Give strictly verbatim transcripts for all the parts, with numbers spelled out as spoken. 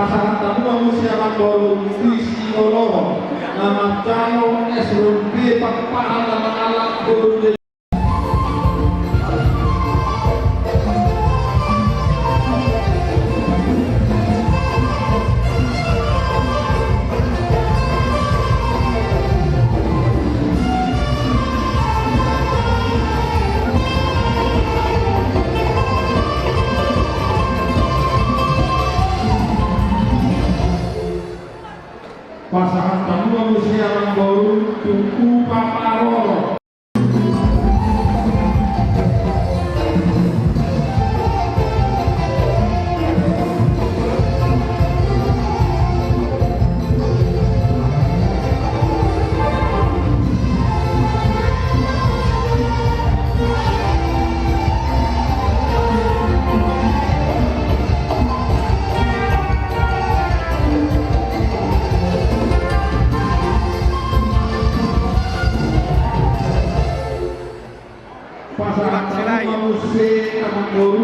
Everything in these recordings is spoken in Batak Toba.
Pasahat hamu ma muse amangboru, di si Oloho na manjalo S dua P Pakpahan na mangalap boru. Pasahat hamu ma muse amangboru, Tungku Paparoro. Pasahat hamu ma muse amangboru.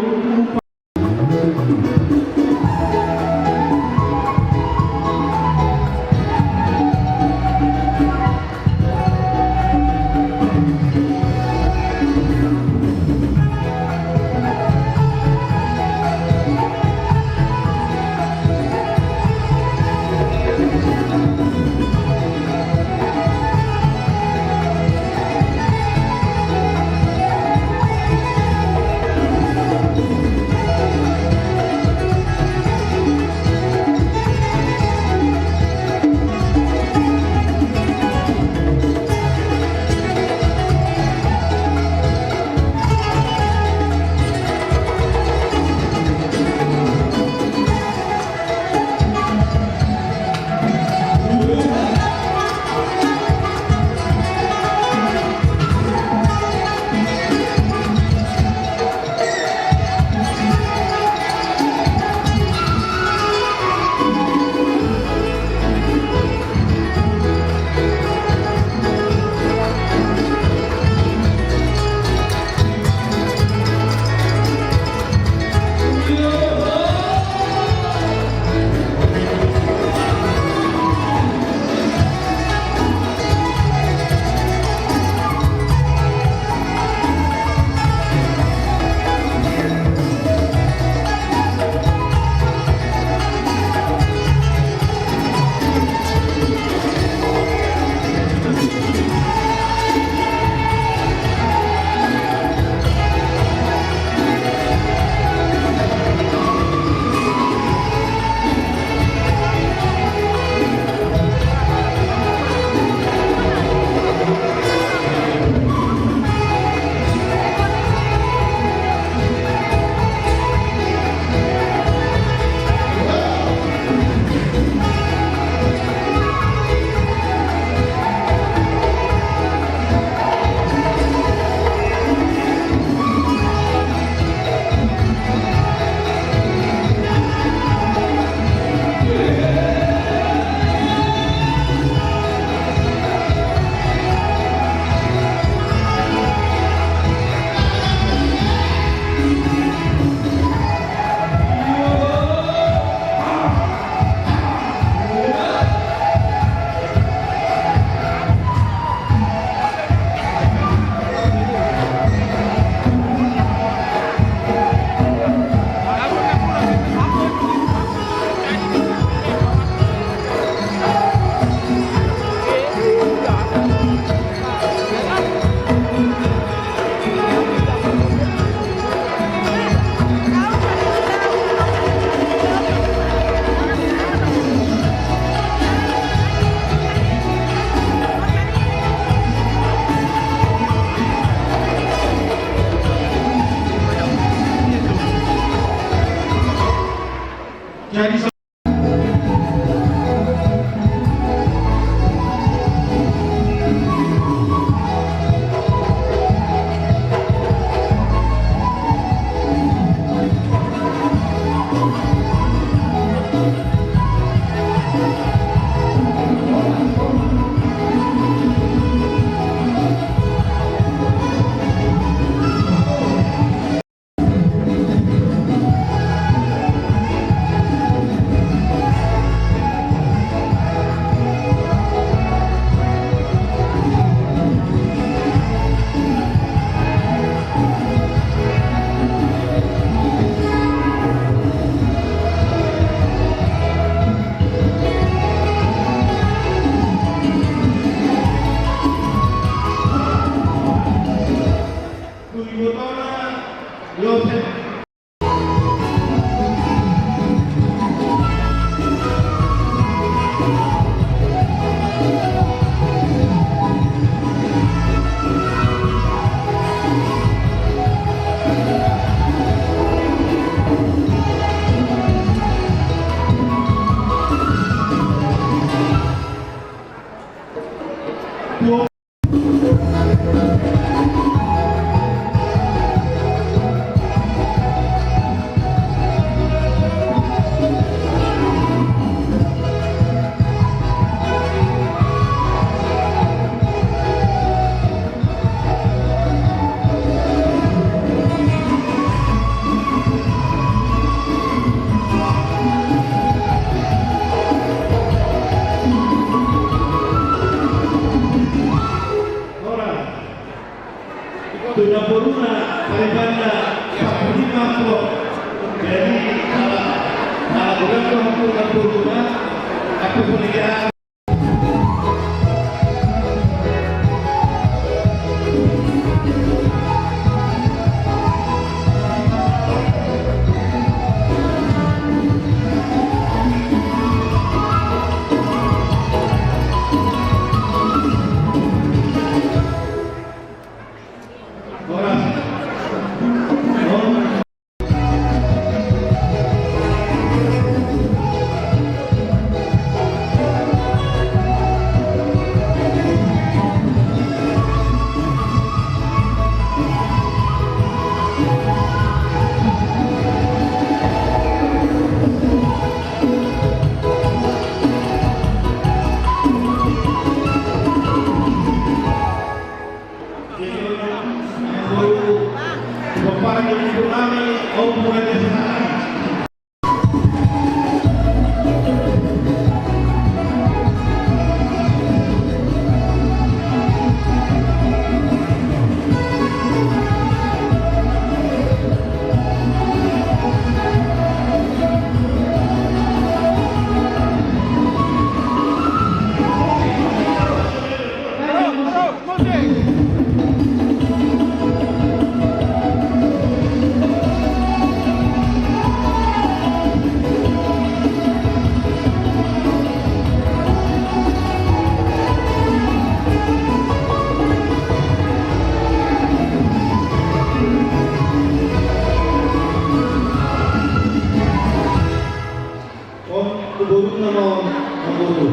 On, tu boruna ma on, on boru.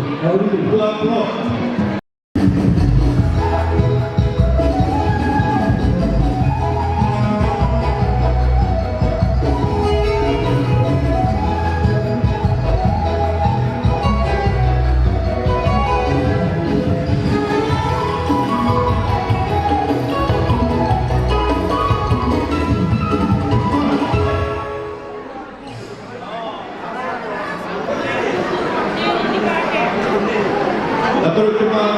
Buat, buat. Atur cuma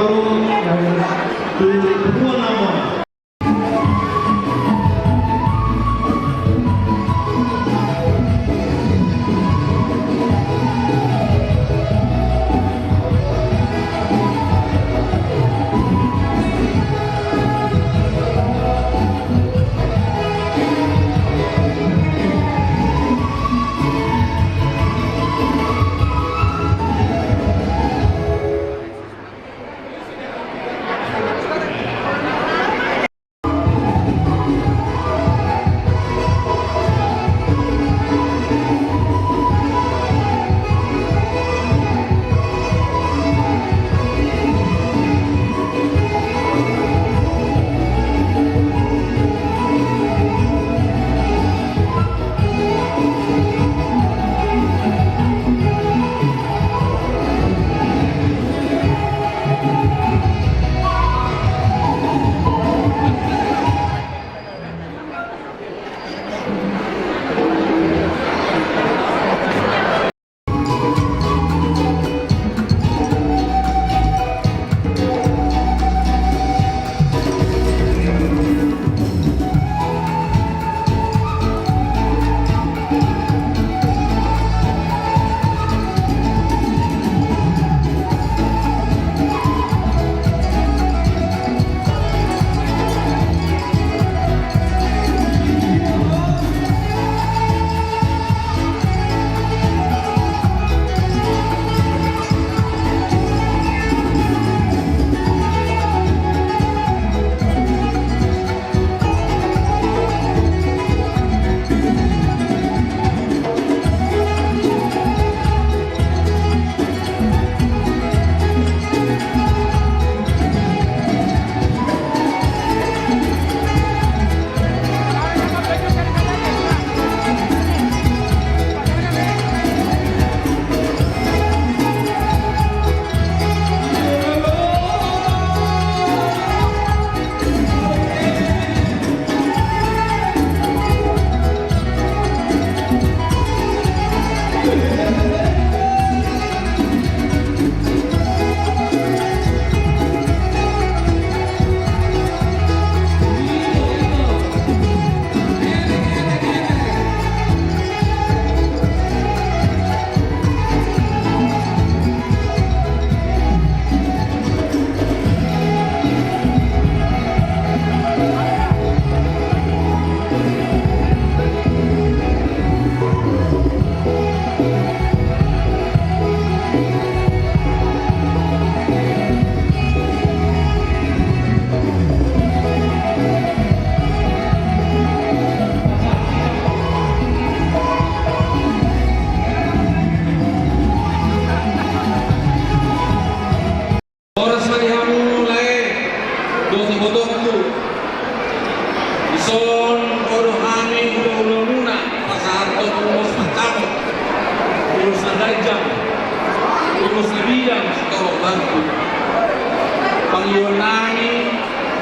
Pangidoan nami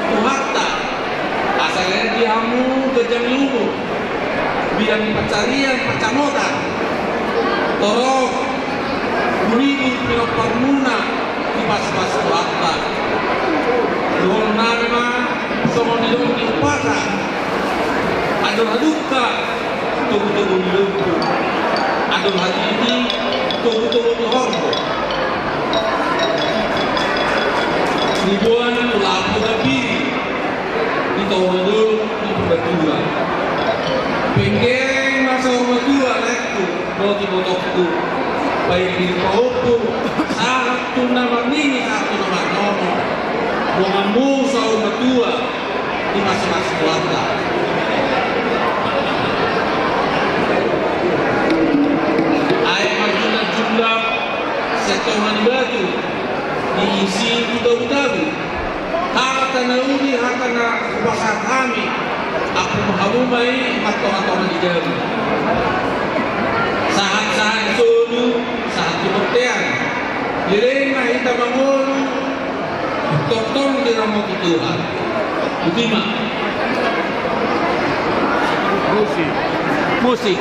tu Tuhanta, asa lean di hamu ganjang ni umur, bidang ni pansarian pansamotan, torop guriguri pinomparmuna dipasupasu Tuhanta. Dohonon nami ma songon nidok ni umpasa: Andor hadungka togutogu ni lombu, andor hatiti togutogu ni horbo. Diboan tu lapo Gambiri, di tonga dolok ni Purbatua. Penggeng ma saur matua laengku dohot ibotongku, baen di pahompu, sahat tu na marnini sahat tu na marnono. Donganmu saur matua dipasupasu Tuhanta. Aek marjundangjundan sian tonga ni batu, diisi tu tabutabu. Hata na uli, hata na hupasahat hami, ampung hamu ma i martongatonga ni jabu. Sahatsahat solu, sahat tu bontean. Leleng ma hita mangolu, tongtong diramoti Tuhan. Botima ma. Musik. Musik.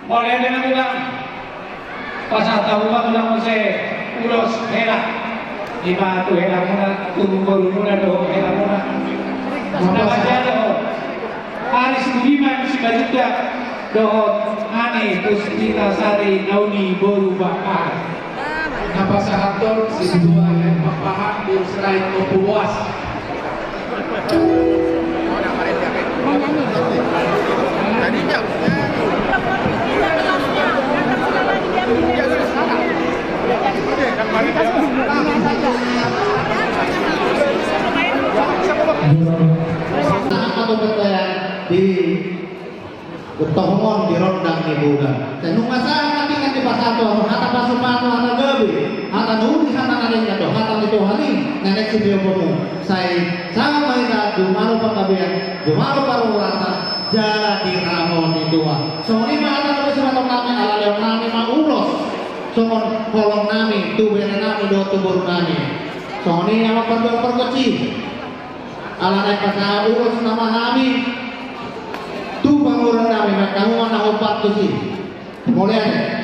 Mauliate ma, Tulang. Pasahat hamu ma, Tulang, muse ulos hela. I ma tu helamuna, tu borumuna dohot helamuna. Na badia do Aris Budiman Simanjuntak dohot Ani Puspita Sari Nauni boru Pakpahan. Na pasahathon si Tulang Pakpahan, boru Sirait, Ompu Boas. Di Getong on di rondang ni bulan. Sai nunga sahat hami nang dipasahat hamu hata pasupasu, hata gabe, hata na uli, hata na denggan do hata ni Tuhan i na naeng sitioponmu. Sai sahat ma hita jumalo panggabean, jumalo parhorasan jala diramoti Tuhan. Songon i ma hata na boi sipasahat nami, ala lehon nami ma ulos songon holong nami tu bere nami dohot tu boru nami. Songon i ma pargonsi. Ala naeng pasahat ulos nama hami tu pamoruon nami, mangkamuan na hombar tusi. Mauliate.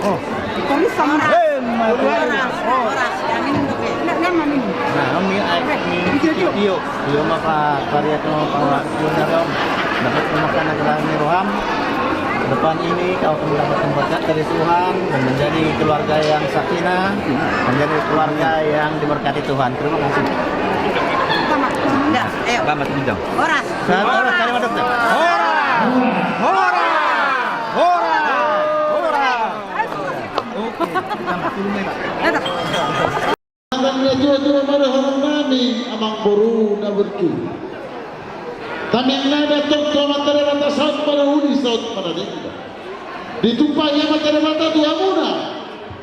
Horas. Horas. Horas. Nah, minum. Nah, minum. Nah, minum air. Minum. Iyo. Iyo, maka karya tu panglakuan dalam. Dapat memakan agar roham. Depan ini kau akan mendapatkan berkat dari Tuhan dan menjadi keluarga yang sakinah, menjadi keluarga yang diberkati Tuhan. Terima kasih. Selamat. Enggak, ayo. Selamat, Bujang. Horas. Selamat, horas. Horas. Horas. Horas. Horas. Oke, tambah sepuluh menit. Datang. Amang na tuatua ma dohonon nami, amangboru na burju. Tangiang nami antong tu Amanta Debata, saut ma na uli, saut ma na denggan. Ditumpahi Amanta Debata tu hamuna,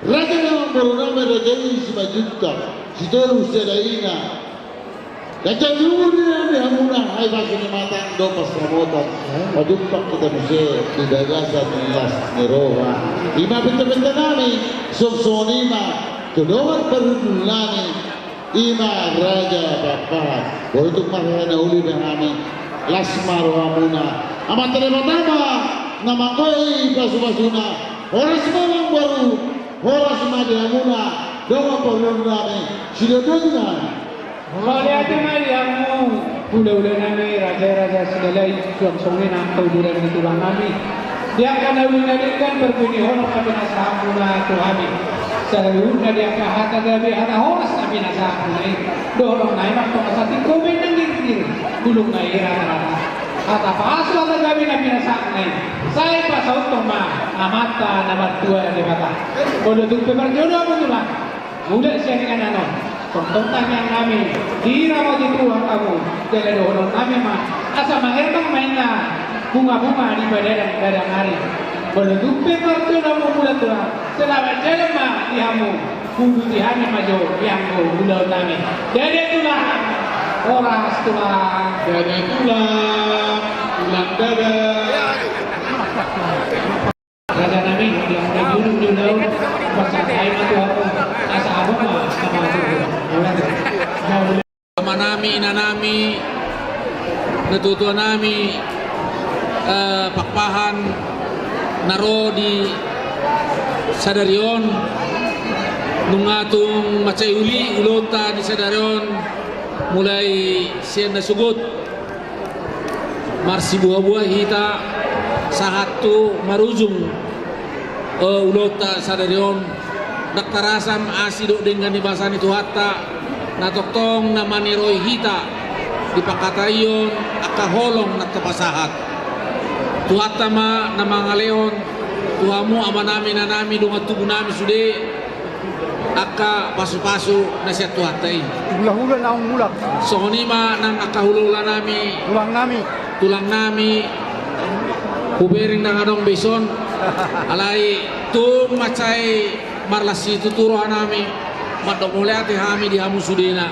raja ni amangboru nami, raja i Simanjuntak, Sitoru Siadaina. Ganjang ni umur ni nami hamuna, hahipason ni mata dohot pansamotan. Pajumpang hita muse di bagasan las ni roha. I ma pintapinta nami, songon i ma tu dongan parhundul nami, i ma Raja Pakpahan. Boi tung marhaha na uli be hami, las ma rohamuna. Amanta Debata ma na manggohi pasupasuna. Horas ma amangboru, horas ma di hamuna dongan parhundul nami, sidodonna. Mauliate ma di hamu hulahula nami, raja, raja Silalahi, suang songon i nang hahangoluan ni tulang nami. Di angka na uli na denggan, parbue ni holong na pinasahatmuna tu hami. Saluhutna di angka hata gabe, hata horas na pinasahatmuna i. Dohononnami ma antong asa tingko be nang girgir, bulungna i ratarata. Hata pasu, hata gabe na pinasahatna i, sai pasauthon ma Amanta na martua Debata. Molo tung pe parjolo hamu tulang, mulak sian inganan on, tongtong tangiang nami diramoti Tuhan hamu. Jala dohonon nami ma, asa mangerbang ma inna bungabunga di padadang-dadang ari. Molo tung pe marjolo hamu mulak tulang, selamat jalan ma di hamu. Hubuti hami ma jo di angka ulaon nami. Dada tulang. Horas tulang. Dada tulang. Tulang dada. Raja nami, tulang dada, tulang dada. Pasahat ma tu hamu. Asa hamu ma, hamu ma. Ama nami, ina nami, natuatua nami, eh, Pakpahan, na ro di sadari on, nunga tung mansai uli ulaonta di sadari on, mulai sian na sogot, marsibuhabuha hita, sahat tu marujung, eh, ulaonta sadari on. Ndang tarasa ma asi dohot denggan ni basa ni Tuhanta, na tongtong na maniroi hita di pangkataion angka holong na tapasahat. Tuhanta ma na mangalehon tu hamu ama nami, ina nami, dongan tubu nami sude, angka pasupasu na sian Tuhanta i. Hulahula naung mulak. Songon i ma nang angka hulahula nami. Tulang nami. Tulang nami. Hubereng ndang adong be dison. Alai tung mansai marlas situtu roha nami, mandok mauliate hami di hamu sudena.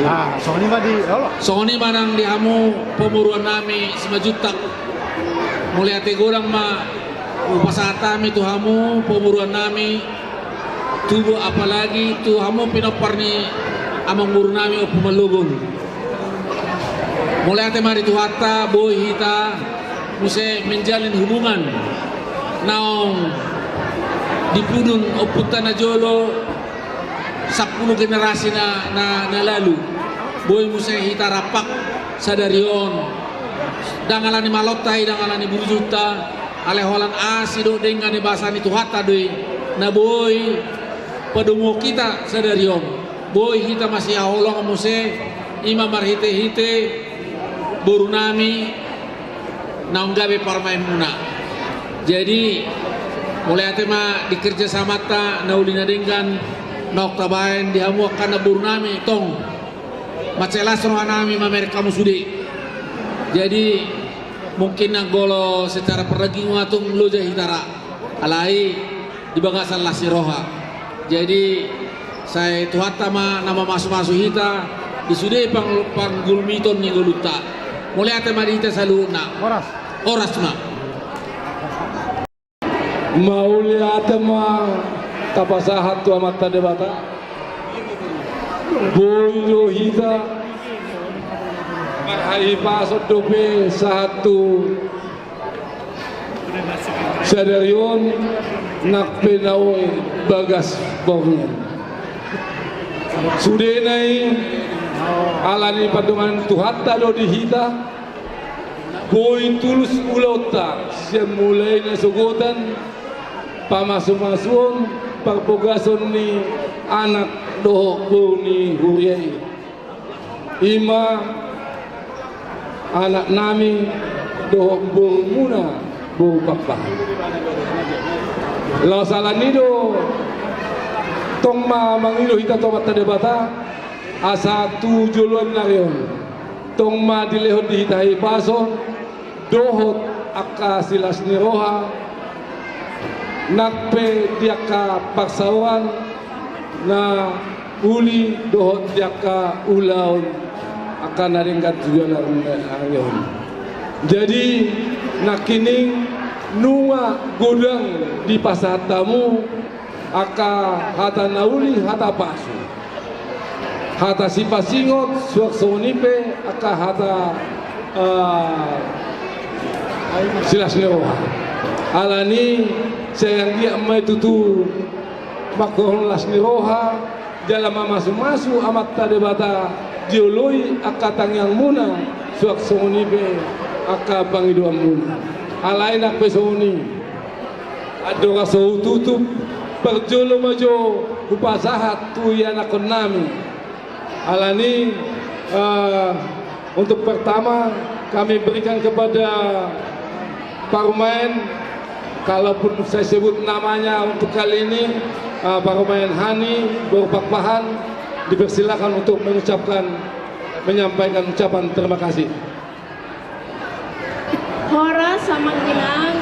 Ah, songon i ma di, olo. Songon i ma nang di hamu pamoruan nami Simanjuntak. Mauliate godang ma hupasahat hami tu hamu pamoruan nami, tubu, apalagi tu hamu pinompar ni amangboru nami Ompu Mallogon. Mauliate ma di Tuhanta, boi hita muse menjalin hubungan naung dipudun ompunta na jolo sampulu generasi na, na, na lalu. Boi muse hita rap sadari on. Ndang alani malonta i, ndang alani burjuta, alai holan asi dohot denggan ni basa ni Tuhanta do i na boi padomuhon hita sadari on. Boi hita masihaholongan muse, i ma marhitehite boru nami naung gabe parumaenmuna. Jadi, mauliate ma di kerjasamanta na uli na denggan naung tabaen di hamu angka namboru nami, tong mansai las roha nami mamereng hamu sude. Jadi, mungkin nang molo secara pardagingon tung loja hita ra, alai di bagasan las ni roha. Jadi, sai Tuhanta ma na mamasumasu hita di sude pang-, panggulmiton ni ngolunta. Mauliate ma di hita saluhutna. Horas. Horas ma. Mauliate ma tapasahat tu Amanta Debata. Boi do hita marhahipason dope sahat tu Sadari on nang pe naung bagas borngin. Sudena i, ala ni pandonganan Tuhanta do di hita, boi tulus ulaonta sian mulai na sogot an, pamasumasuon, parbagason ni anak dohot boru ni huria i. I ma anaknami dohot borumuna boru Pakpahan. Laos ala ni do tong ma mangido hita tu Amanta Debata, asa tu joloan ni ari on tong ma dilehon di hita hahipason, dohot angka silas ni roha, nang pe di angka parsaoran na uli dohot di angka ulaon angka na denggan tu joloan ni ari on. Jadi, nangkining nunga godang dipasahat hamu angka hata na uli, hata pasu, hata sipasingot, suang songon i pe angka hata, eh, silas ni roha. Ala ni i sai anggiat ma i tutu mangkorhon las ni roha, jala mamasumasu Amanta Debata dioloi angka tangiangmuna, suang songon i pe angka pangidoanmuna. Alai nang pe songon i, andorang so hututup, parjolo ma jo hupasahat tu ianakhonnami. Ala ni i, eh, untuk pertama, kami berikan kepada parumaen, kalaupun saya sebut namanya untuk kali ini, eh, parumaen Hani, boru Pakpahan, dipersilakan untuk mengucapkan, menyampaikan ucapan terima kasih. Horas, Amang Inang.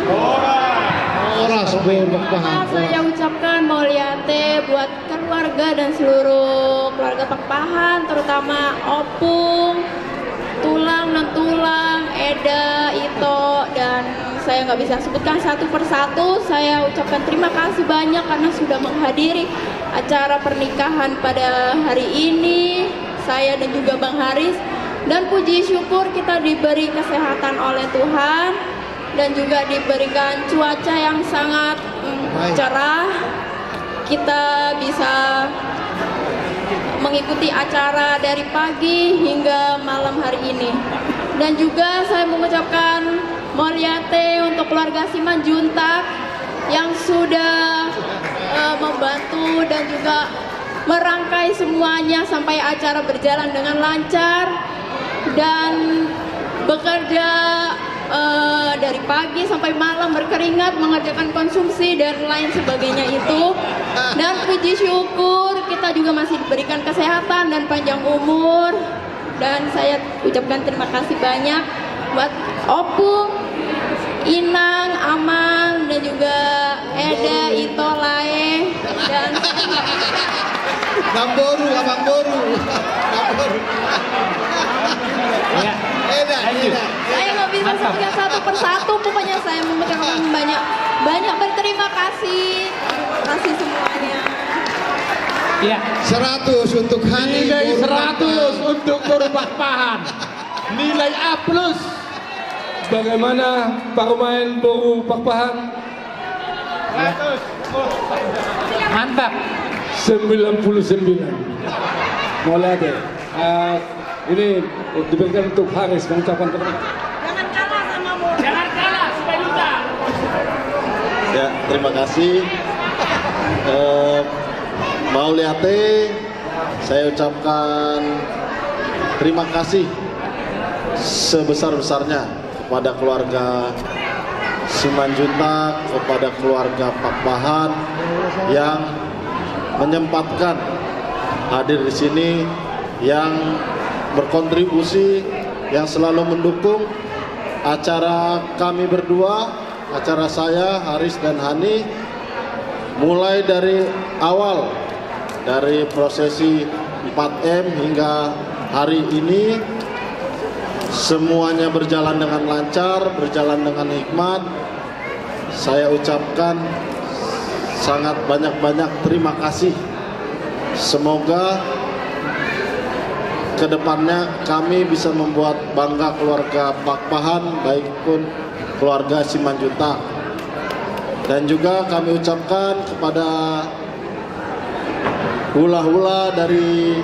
Horas, boru Pakpahan. Saya ucapkan mauliate buat keluarga dan seluruh keluarga Pakpahan, terutama opung, tulang dan tulang, Eda, Ito, dan saya nggak bisa sebutkan satu persatu. Saya ucapkan terima kasih banyak karena sudah menghadiri acara pernikahan pada hari ini, saya dan juga Bang Haris. Dan puji syukur kita diberi kesehatan oleh Tuhan dan juga diberikan cuaca yang sangat, mm, cerah. Kita bisa mengikuti acara dari pagi hingga malam hari ini. Dan juga saya mengucapkan mauliate untuk keluarga Simanjuntak yang sudah, eh, membantu dan juga merangkai semuanya sampai acara berjalan dengan lancar dan bekerja, eh, dari pagi sampai malam berkeringat mengerjakan konsumsi dan lain sebagainya itu. Dan puji syukur kita juga masih diberikan kesehatan dan panjang umur. Dan saya ucapkan terima kasih banyak buat opung, inang, amang, dan juga Eda, Ito, Lae, dan namboru, amangboru. Namboru. Ya. Eda, Eda. Saya nggak bisa sebutkan satu persatu, pokoknya saya mengucapkan banyak, banyak berterima kasih. Terima kasih semuanya. Ya. Seratus untuk Hani. Nilai seratus untuk boru Pakpahan. Nilai A plus. Bagaimana parumaen boru Pakpahan? Mantap. Sembilan puluh sembilan. Mauliate. Eh, ini diberikan untuk Haris mengucapkan terima kasih. Jangan kalah sama Mo. Jangan kalah, Simanjuntak. Ya, terima kasih. Eh, mauliate. Saya ucapkan terima kasih sebesar-besarnya kepada keluarga Simanjuntak, kepada keluarga Pakpahan yang menyempatkan hadir di sini, yang berkontribusi, yang selalu mendukung acara kami berdua, acara saya, Haris dan Hani, mulai dari awal, dari prosesi empat M hingga hari ini, semuanya berjalan dengan lancar, berjalan dengan hikmat. Saya ucapkan sangat banyak-banyak terima kasih. Semoga ke depannya kami bisa membuat bangga keluarga Pakpahan, baik pun keluarga Simanjuntak. Dan juga kami ucapkan kepada hula-hula dari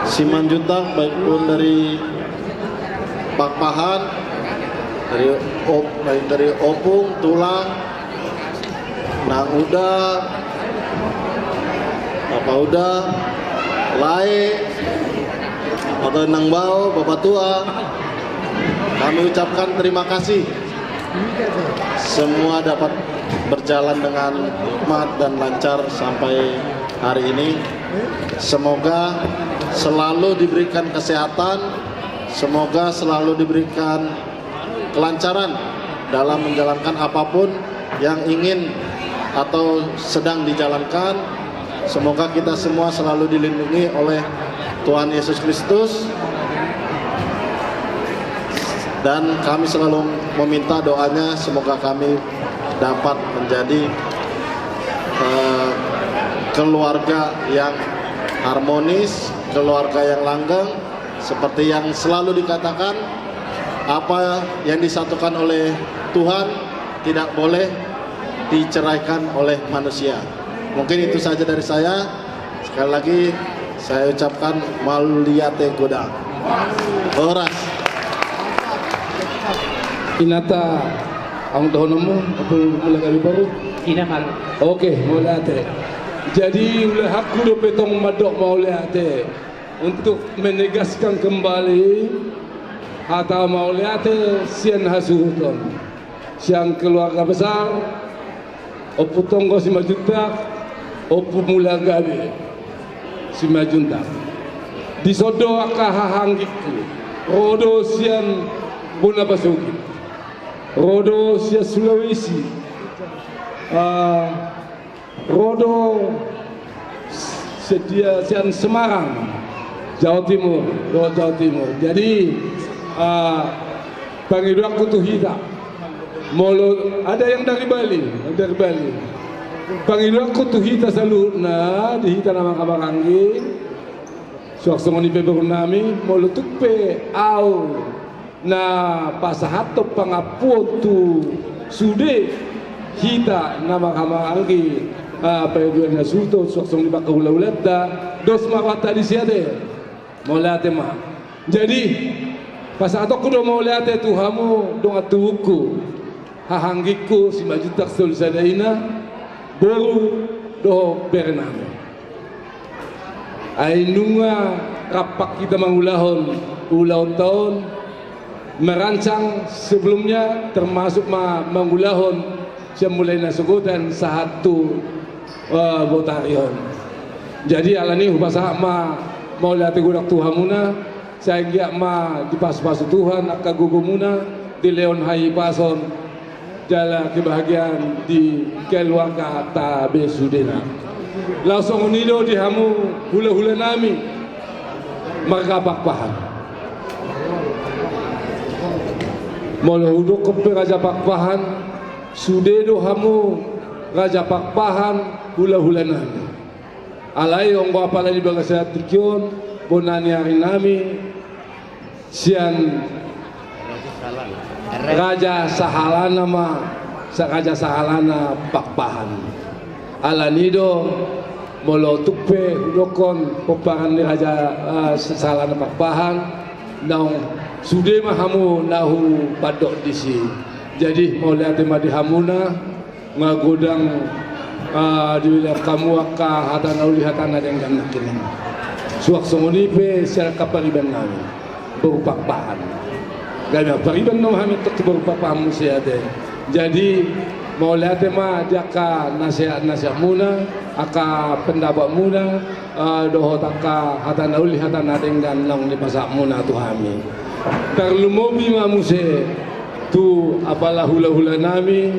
Simanjuntak, baik pun dari Pakpahan, dari op, baik dari Opung, Tulang, Nang Uda, Bapa Uda, Lae, atau Nang Bao, Bapa Tua, kami ucapkan terima kasih. Semua dapat berjalan dengan nikmat dan lancar sampai hari ini. Semoga selalu diberikan kesehatan, semoga selalu diberikan kelancaran dalam menjalankan apapun yang ingin atau sedang dijalankan. Semoga kita semua selalu dilindungi oleh Tuhan Yesus Kristus. Dan kami selalu meminta doanya, semoga kami dapat menjadi, eh, keluarga yang harmonis, keluarga yang langgeng, seperti yang selalu dikatakan, apa yang disatukan oleh Tuhan tidak boleh diceraikan oleh manusia. Mungkin itu saja dari saya. Sekali lagi, saya ucapkan mauliate godang. Horas. Inanta, anggo dohononmu, apa mulai dari baru? Ina, Mal. Oke, mauliate. Jadi, ulahanku dope tong mandok mauliate untuk menegaskan kembali hata mauliate sian hasuhuton, sian keluarga besar Ompu Tonggo Simanjuntak, Ompu Mulagabe Simanjuntak. Dison do angka hahaanggingku, ro do sian bona pasogit, ro do sian Sulawesi, ah, ro do setia sian Semarang, Jawa Timur, ro Jawa Timur. Jadi, ah, pangidoanku tu hita, molo ada yang dari Bali, yang dari Bali. Pangidoanku tu hita saluhutna, di hita na marhahamaranggi, suang songon i pe boru nami, molo tung pe au na pasahathon pangampuon tu sude hita na marhahamaranggi, ah, pangidoan hasuhuton, suang songon i pe angka hulahulanta, dos ma rohanta disi ate. Mauliate ma. Jadi, pasahatonku do mauliate tu hamu dongan tubungku, hahaanggingku Simanjuntak Solu Sada Ina, boru dohot bere nami. Ai nunga rap hita mangulahon ulaonta on, merancang sebelumnya, termasuk ma mangulahon sian mulai nasogotan sahat tu, eh, botari on. Jadi, alani i hupasahat ma mauliate godang tu hamuna, sai anggiat ma dipasupasu Tuhan angka gogomuna, dilehon hahipason jala kebahagiaan di keluargata be sudena. Laos songon i do di hamu hulahula nami marga Pakpahan. Molo hudokkon pe Raja Pakpahan, sude do hamu Raja Pakpahan hulahula nami. Alai anggo apala di bagasan tingki on, bona ni ari nami sian Raja Sahalana ma, sa-, Raja Sahalana Pakpahan. Alani i do, molo tung pe hudokkon pomparan ni Raja, eh, Sahalana Pakpahan, naung sude ma hamu na hupandok disi. Jadi, mauliate ma di hamuna, nga godang, ah, dilehon hamu angka hata na uli, hata na denggan nangkining. Suang songon i pe sian angka pariban nami, boru Pakpahan. Gabe pariban do hami tu boru Pakpahan muse ate. Jadi, mauliate ma di angka nasehat-nasehatmuna, angka pendapatmuna, ah, dohot angka hata na uli, hata na denggan naung dipasahatmuna tu hami. Tarlumobi ma muse tu apala hulahula nami,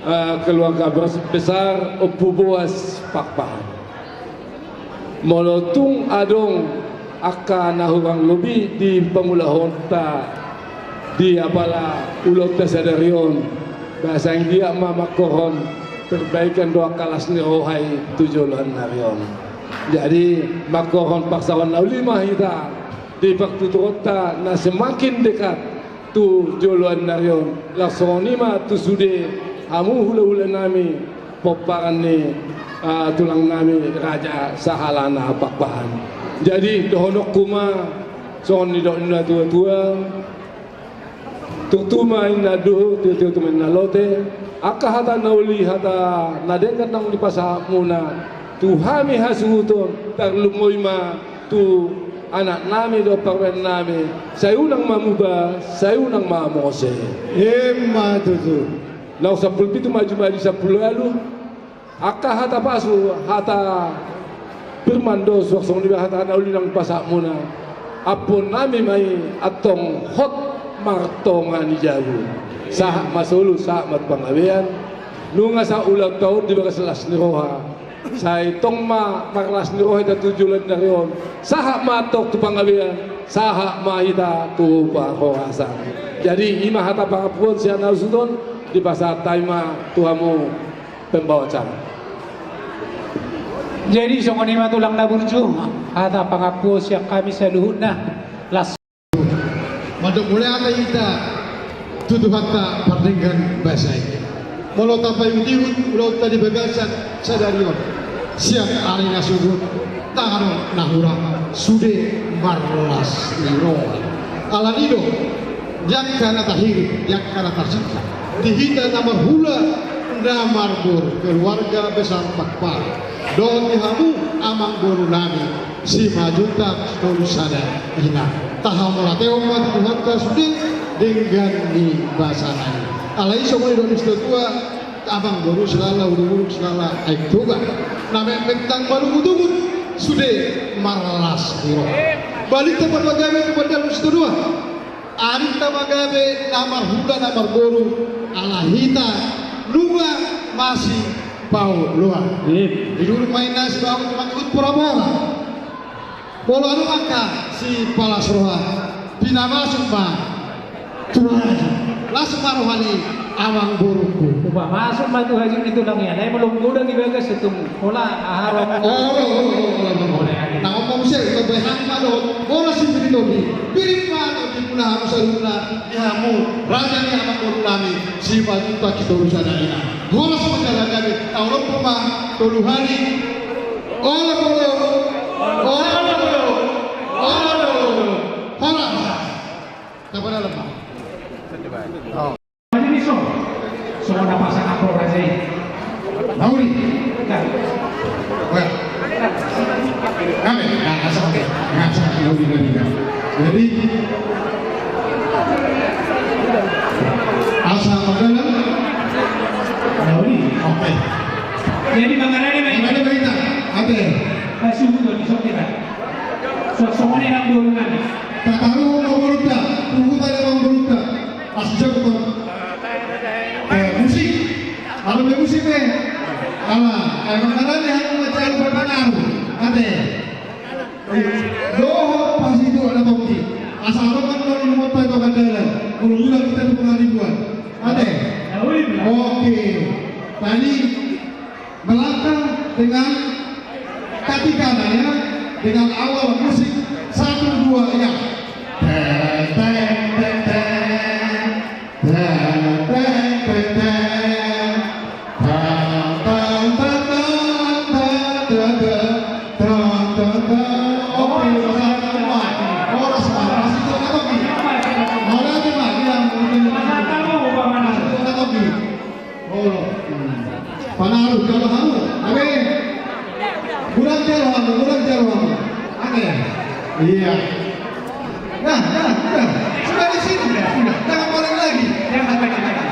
eh, keluarga bes-, besar Ompu Boas Pakpahan. Molo tung adong angka na hurang lobi di pangulahonta di apala ulaonta sadari on, ba sai anggiat ma mangkorhon perbaikan dohot angka las ni roha i tu joloan ni ari on. Jadi, mangkorhon pasahaton na uli ma hita di partuturonta na semakin dekat tu joloan ni ari on, laos songon i ma tu sude Hamu hulahula nami, pomparan ni, ah, tulang nami Raja Sahalana Pakpahan. Jadi dohononku ma songon nidok ni natuatua, turtu ma inna dohot, tiotio tu ma inna lote. Angka hata na uli, hata na denggan naung dipasahatmuna tu hami hasuhuton, tarlumobi ma tu anak nami dohot parumaen nami, sai unang ma muba, sai unang ma mose. Ima tutu. Naung sampulu pitu ma jumadi sampulu ualu. Angka hata pasu, hata firman do suang songon i, hata na uli naung dipasahatmuna. Ampuon nami ma i antong hot martonga ni jabu. Sahat ma solu, sahat ma tu panggabean. Nunga sahat ulaonta on di bagas las ni roha. Sai tong ma marlas ni roha hita tu joloan ni ari on. Sahat ma antong tu panggabean, sahat ma hita tu parhorasan. Jadi ima hata pangampuon sian hasuhuton, dipasahat hami ma tu hamu pembawa acara. Jadi songon i ma tulang na burju, hata pangampuon sian hami saluhutna. Las. Mandok mauliate hita tu Tuhanta pardenggan basa i. Molo tapaihutihut ulaonta di bagasan sadari on, sian ari na sogot, tano na hurang, sude marlas ni roha. Alani do, di angka na tahirim, di angka na tarsingkap, di hita na marhula na marboru, keluarga besar Pakpahan, dohot di hamu amangboru nami, Simanjuntak Tolusada Ina. Tahamauliateon ma tu Tuhanta sude denggan ni basana i. Alai songon nidok ni situatua, amangboru silala, udurudu silala, Aek Toga. Na memeng marungutungut, sude marlas ni roha. Balikta ma gabe tu pandalan ni situatua. Arinta ma gabe na marhula na marboru, ala hita nunga masipaoloan. Ip. Didurung ma inna sibawa mangihut porapora. Molo adong angka sipalas roha, pinamasuk ma tu hajut. Las ma roha ni amangborungku. Hupamasuk ma tu hajut ni tulang i, alai molo godang i bagas, tung holan aha roha. Olo, olo, olo, olo. Olo, ya. Na on ma muse, ito behan ma do, olo, si Piri Tondi. Piri ma do di muna hamu saluhutna, di hamu raja ni amangboru nami, Simanjuntak Tolusada Ina. Horas ma jala gabe, taulompu ma tolu hali. Olo, olo, olo, olo, olo, olo. Horas. Tapa dalam, Pak. Oh. Jadi so, so na pasang apa raja i? Nauli. Nah. Wah. Kami, nah, asal, oke. Nah, asal, nauli, nauli, nah. Jadi, asa panggalan? Nauli. Oke. Jadi, mangarani, mangarani berita. Ate. Kasih butuh, sok kita. Sok, sok, ini nang dulu, nang. Tataru, mau berita. Tunggu, tanya, mau berita. Pas jam tu. Eh, musik. Kalau be musik be. Ala, eh, mangarani hami ma jalo berpengaruh. Ate. Dohot pas itu ada tongki. Asal kan kalau mau pai to kandalan. Kalau bilang kita tu pengaribuan. Ate. Oke. Tadi melangkah dengan katikana, ya, dengan awal musik satu dua, ya. Teng, teng, teng, teng. Teng, teng, teng, teng. Tang, tang, tang, tang, tang, tang, tang. Tang, tang, tang. Oke, horas ma. Horas ma. Masih tu katoki. Horas ma. Iya, mungkin. Masih tu katoki. Olo. Panaru, jalo hamu. Amin. Godang jalo hamu, godang jalo hamu. Amin. Iya. Nah, nah, nah. Sudah di sini, sudah, sudah. Jangan balik lagi. Jangan balik lagi.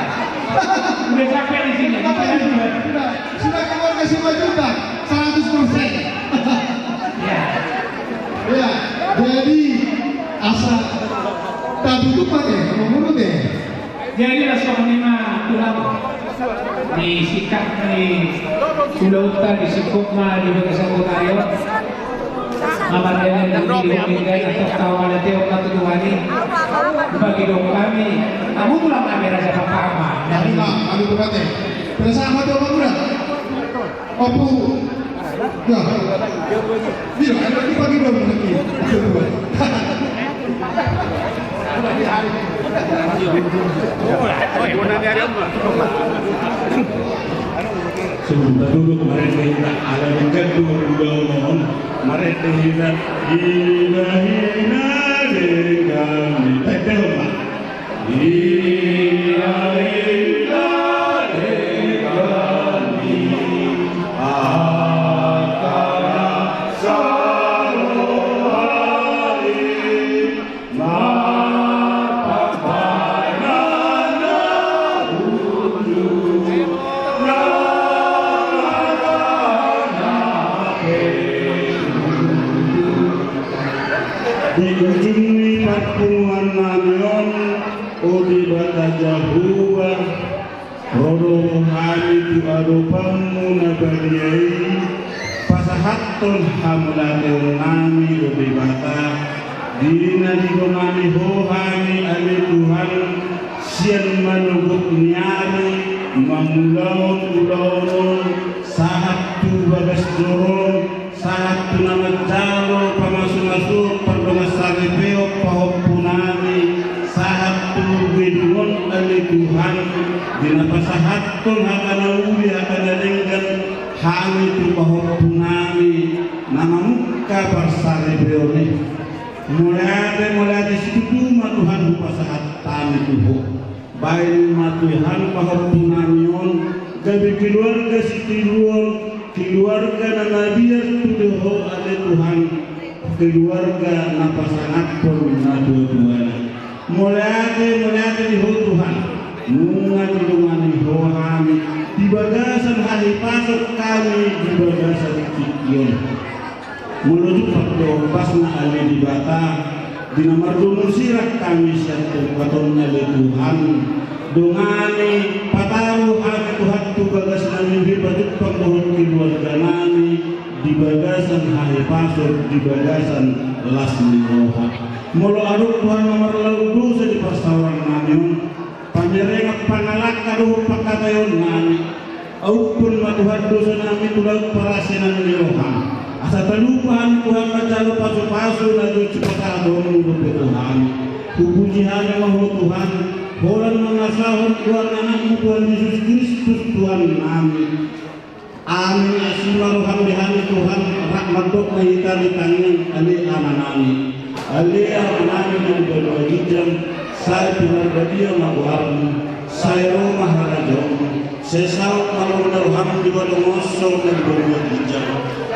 Udah capek di sini. Apa ini? Sudah, sudah keluarga Simanjuntak, seratus persen. Ya. Ya, jadi asa tatutup aja, menurut ya. Jadi, laos songon i ma tulang di singkat ni ulaonta, di singkop ma di bagasan botaon. Mamardongan di hami, di hami, antong tahamauliateon ma tu Tuhan i. Bagi dohot hami, hamu tulang nami Raja Pakpahan. Dari ma, hamu tulang nami. Perasaan ma tu hamu tulang. Opu. Ya. Iya, ada lagi pagi dong, lagi. Sebelum taduduk, marende hita ala denggan do ulaon on. Marende hita, hita, hita denggan ni. Baik, belum, Pak? Hita, hita denggan ni. Angka na saroha i. Di ujung ni parpunguan nami on, o Debata Jahowa, ro do hami tu adopanmu na badia i, pasahathon hamauliateon nami, o Debata, di na didongani ho hami, ale Tuhan, sian manogot ni ari, mangulahon ulaon on, sahat tu bagas joro on, sahat tu na manjalo pamasumasu, pardongansaripeon, pahompu nami, sahat tu gedung on, ale Tuhan, di na pasahathon hata na uli, hata na denggan, hami tu pahompu nami, na mamungka parsaripeon i. Mauliate, mauliate situtu ma Tuhan hupasahat hami tu ho. Baen ma Tuhan pahompu nami on, gabe keluarga sitiruon, keluarga na mabiar tu ho, ale Tuhan, keluarga na pasangaphon natuatuana. Mauliate, mauliate di ho Tuhan, nunga didongani ho hami, di bagasan hahipason hami, di bagasan tingki on. Molo jumpang do ombasna, ale Debata, di na mardomu sirang hami sian tempat on, ale Tuhan, dongani, pataru hami Tuhan tu bagas nami be, pajumpang dohot keluarga nami di bagasan hahipason, di bagasan las ni roha. Molo adong Tuhan na marlaok dosa di parsaoran nami on, pamerengan, pangalangka dohot pangkataion nami, ampun ma Tuhan dosa nami tu laut parasinan ni roham. Asa talupa hami Tuhan manjalo pasupasu na jotjot, pasahatonmu dope tu hami. Hupuji hami ma ho Tuhan, holan mangasahon goar ni Anakmu Tuhan Jesus Kristus Tuhan nami. Amin. Asi ma roham di hami Tuhan, rap mandok ma hita di tangiang, ale Amanami. Ale Amanami na di banua ginjang, sai pinarbadia ma goarmu, sai ro ma harajaonmu, sai saut ma lomo ni roham di banua on songon na di banua ginjang.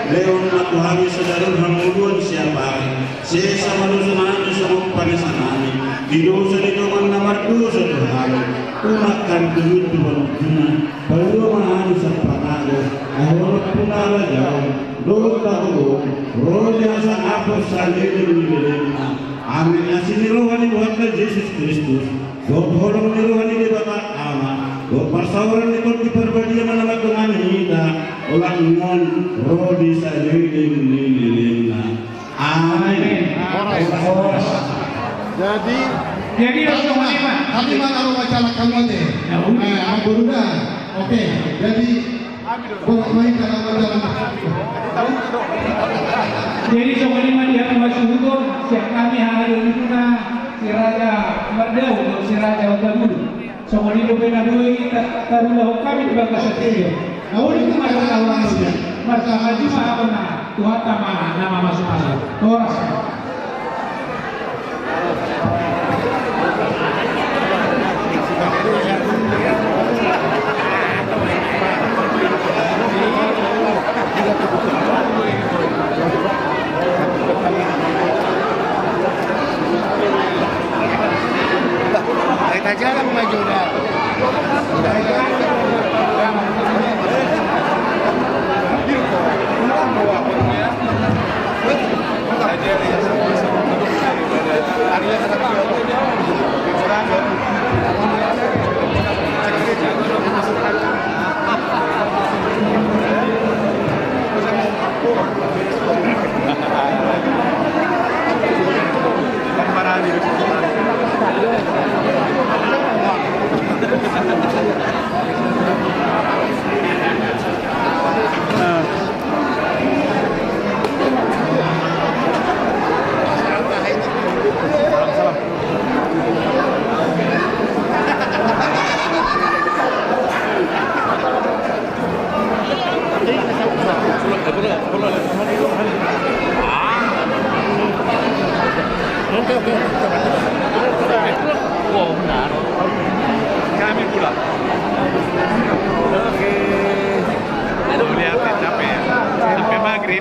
Lehon ma tu hami sadari on hangoluan siapari. Sesa ma dosanami songon panesanami di dosa ni dongan na mardosa tu hami. Unang hami tuduhon tu pangunjunan, palua ma hami sian pangago, ai Ho do nampuna harajaon dohot hagogoon, ro di hasangapon saleleng ni lelengna. Amin. Asi ni roha ni Tuhanta Jesus Kristus, dohot holong ni roha ni Debata Ama, dohot parsaoran ni Tondi Parbadia ma na mandongani hita, olat ni on ro di saleleng ni lelengna. Amin. Amin. Horas. Horas. Jadi, jadi langsung aja, Pak. Tadi mana rumah calak kamu aja? Ya, udah. Eh, Abang Boruda. Oke, jadi, pokoknya kalau ada. Jadi, songon i ma di hami masuhuton, sian hami haha di rumah, si Raja Mardau, si Raja Otabulu. Songon i dope na boi ta-, tarulahon hami di bagasan tingki on. Nauli tu masa na ulang dia. Masa na juma abang na Tuhanta ma na mamasumasu. Horas. Kita jalan maju dah.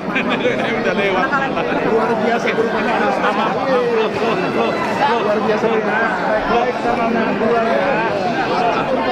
Udah lewat. Luar biasa berubahnya anak. Luar biasa berubahnya. Baik, baik, sama-sama. Dua, ya.